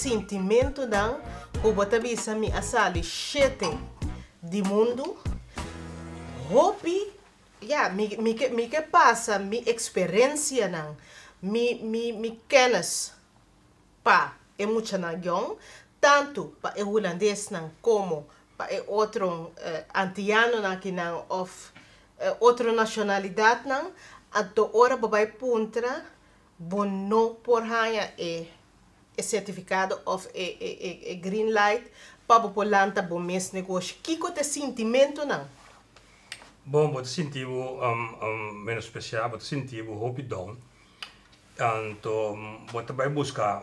sintimentunan ku bo ta bisa mi a sali shete di mundu? Hopi, ya, mi mi ke mi ke pasa mi eksperensianan, mi mi mi kennis pa e muchanan yòn, tantu pa e hulandesnan komo pa e otro antianonan akinan òf otro nashonalidatnan. Anto ora bo bai puntra, bo no por haña e e sertifikado òf e e e green light pa bo por lanta bo mes negoshi. Kiko ta e sintimentunan? Bon, bo ta sinti bo menospresiá, bo ta sinti bo hopi down. Anto bo ta bai buska,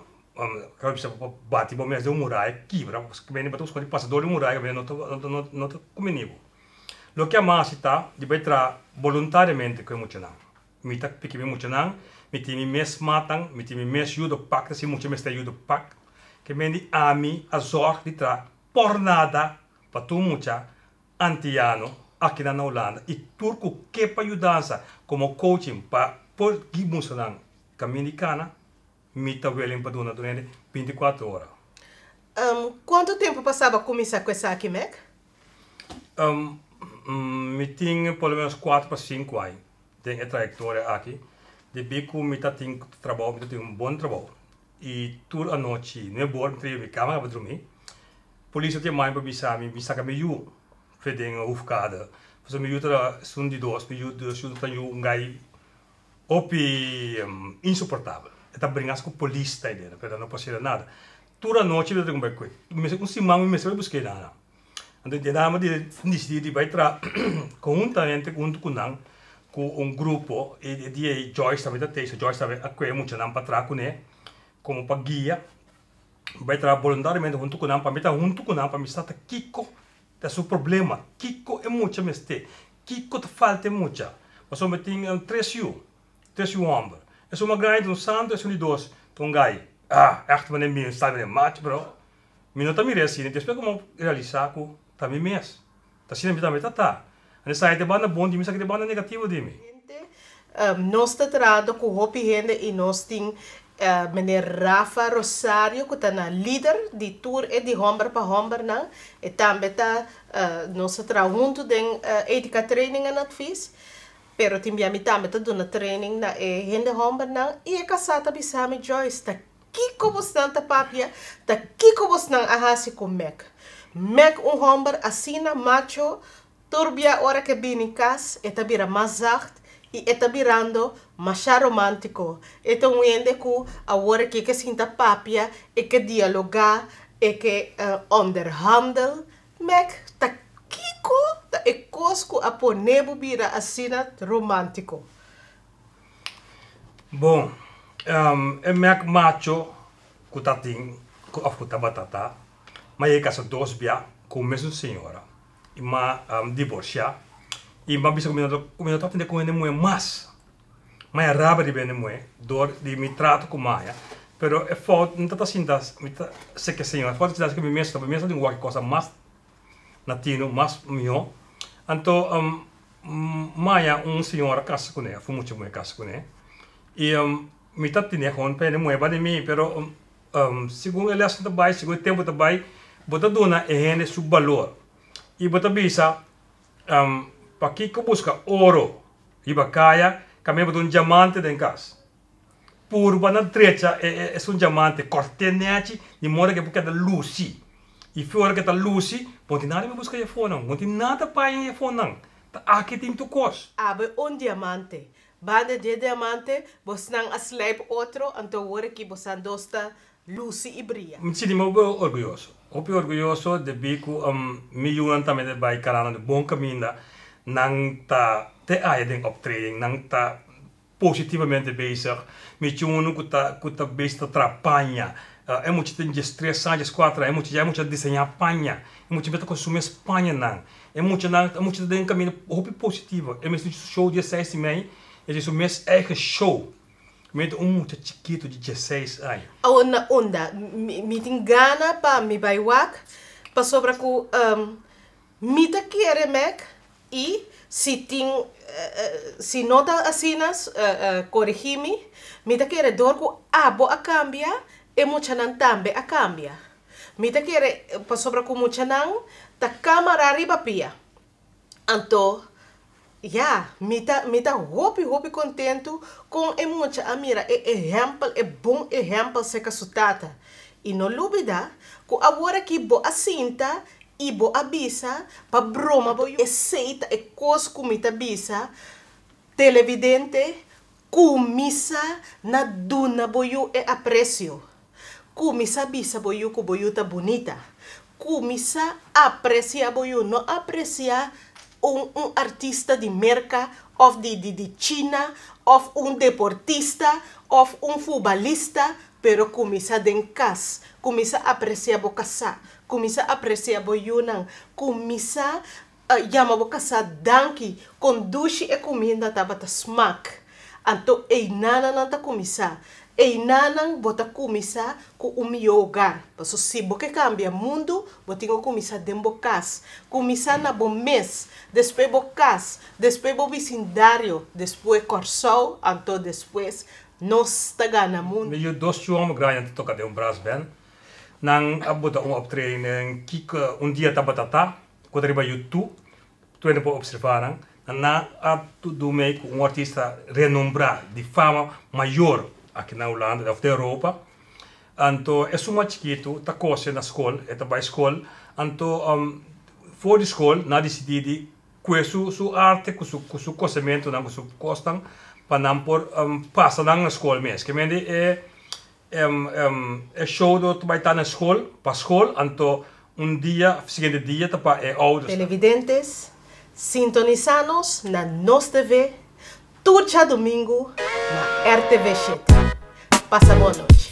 kaba bisa bo bati bo mes den un muraya kibra, pasobra bo ta buska di pasa dor di un muraya no ta no ta kumini bo. Loke a mas ta di bai traha boluntariamente ku e muchanan. Mi ta piki mi muchanan, mi tin mi mes matan, mi tin mi mes yudo pak, ta si mucha mester yudo pak. Ke men di ami a zorg di traha por nada pa tur mucha Antiano akinan na Hulanda i tur ku ke pa yudansa komo coaching pa por gi mustra nan kaminda di kana, mi ta willing pa duna durante 24 ora. Kuantu tempu pasá bo a kuminsá ku esaki, Meg? Mi tin por lo menos kuater pa sinku aña den e trayektoria aki, debí ku mi ta tin trabou, mi ta tin un bon trabou i tur anochi nuebe ora mi ta riba mi kama kaba drumí. Polis a yama mi pa bisa mi, mi saka mi yu fe den hoofdkade. Pasobra mi yu ta esun di dos, mi yu dos yu ta yu un gai hopi insoportabel. E ta bringas ku polis ta aden, pero no por hasié nada. Tur anochi mi ta tin ku bai kue. Un siman mi mester bai busk'é nan. Anto e dama di disidí di bai traha konhuntamente huntu ku nan ku un grupo e dia ei Joyce tambe ta tei, so Joyce tambe a kue e muchanan pa traha kuné komo pa guia. Bai traha boluntariamente huntu ku nan pa mi ta huntu ku nan pa mi sa ta kiko ta su problema, kiko e mucha mester, kiko ta falta e mucha. Pasobra mi tin tres yu, tres yu hòmber. Esun mas grandi ta un santu, esun di dos ta un gai. Ah, ègt manera mi sa manera macho, pero mi no ta mira asina. Despues ku mi realisá ku ta mi mes. Ta asina mi tambe ta ta. Ane sa e banda bon di mi, sa e banda negativo di mi. Nos ta trahando cu hopi hende y nos tin meneer Rafa Rosario cu ta na lider di tur e di homber pa hombernan. E tambe ta nos ta traha hunto den Etica Training en Advies. Pero tin bia mi tambe ta duna training na e hende hombernan y e casa ta bisa mi, Joyce, ta Kiko bosnan ta papia? Ta kiko bosnan a hasi ku Mek? Mek un hòmber asina macho, tur bia ora ke bini kas e ta bira mas zacht i e ta birando masha romántiko. E ta un hende ku awor e ke sinta papia, e ke dialogá, e ke onderhandel. Mek, ta kiko ta e kos ku a pone bo bira asina romántiko? Bon, e mek macho ku ta tin òf ku tabata ta, m'a yega kasa dos bia ku mesun señora i m'a divorsiá i m'a bisa ku mi no ta ku mi no ta atendé ku hende muhé mas. M'a e rabia riba hende muhé dor di mi trato ku m'a haña, pero e fout no ta sinta mi ta seke señora, e fout ta sinta ku mi mes, mi mes ta tin wak e kosa mas na tino mas mihó. Anto maya un señora kasa kuné, òf un mucha muhé kasa kuné, i mi ta tene gewoon pa hende muhé banda di mi, pero segun e lèsnan ta bai, segun e tempu ta bai, bo ta duna e hende su balor i bo ta bisa, Pakiko buska oro riba kaya kaminda bo ta un diamante den kas? Purba na drecha e esun diamante, kort'é nèchi di moda ke por keda lusi. I fi ora ke ta lusi, bo no tin nada pa buska e afonan, bo no tin nada pa haña e afonan. Ta aki tin tur kos. Awe un diamante. Banda dje diamante, bosnan a slijp otro, anto awor aki bosan dos ta lusi i bria. Mi sinti mi hopi orguyoso. Hopi orguyoso debí ku mi yunan tambe ta bai karando di bon kaminda. Nan ta te aya den optreden, nan ta Positivamente bezig. Mi tin unu ku ta ku ta bezig ta traha paña. E mucha tin diestres aña, dieskuater aña. E mucha ya e mucha ta diseñá paña. E mucha mester ta konsumí es pañanan. E muchanan e mucha ta den kaminda hopi positivo. E mes tin su show diesseis i mei, e tin su mes eigen show. Mi ta un mucha chikitu di diesseis aña. Awor na unda mi mi tin gana pa mi bai wak pasobra ku mi ta kere mek I si tin, si no ta asina, korigí mi. Mi ta kere dor ku abo a kambia, E muchanan tambe a kambia. Mi ta kere pasobra ku muchanan ta kamara riba pia. Anto, ya, mi ta mi ta hopi hopi kontentu kon e mucha a mira e ehèmpel, e bon ehèmpel serka su tata. I no lubida ku awor aki bo a sinta i bo a bisa pa broma bo yu. Esei ta e kos ku mi ta bisa televidente, kuminsá na duna bo yu e apresio. Kuminsá bisa bo yu ku bo yu ta bunita. Kuminsá apresiá bo yu, no apresiá un un artista di Merka òf di di di China òf un deportista òf un futbalista, pero kuminsá den kas, kuminsá apresiá bo kasá, kuminsá apresiá bo yunan, kuminsá yama bo kasá danki, kon dushi e kuminda tabata smak. Anto einanan nan ta kuminsá. Einanan bo ta kuminsá ku un mihó hogar. Paso si bo ke kambia mundu, bo tin ku kuminsá den bo kas. Kuminsá na bo mes, despues bo kas, despues bo bisindario, despues Kòrsou, anto despues nos ta gana mundu. Mi yu dos chombo grandi ta toka den un brassband. Nan a buta un optreden kiko un dia tabata ta, ku ta riba YouTube. Tur hende por observá nan. Nan a do mei ku un artista renombrá di fama mayor aki na Hulanda òf den Europa. Anto esun mas chikitu ta kose na skol, e ta bai skol. Anto for di skol nan a disidí di kue su su arte ku su ku su kosementunan ku su kosnan pa nan por pasa nan na skol mes. Ke mende e E show lo ta bai ta na skol, pa skol, anto un dia, siguiente dia ta pa e oudersnan. Televidentes, sintonisa nos na Nos TV tur djadumingu na RTV 7. Pasa bon nochi.